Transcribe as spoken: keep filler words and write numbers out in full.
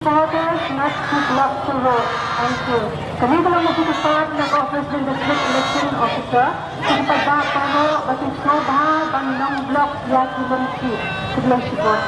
Supporters, next to block two. Thank you. Kane ka long ka jingkyrpad na ka office jong District Election Officer. Kyrpad ba paro ba kin sngewbha ban long block ïa ki lynti. Khublei shibun.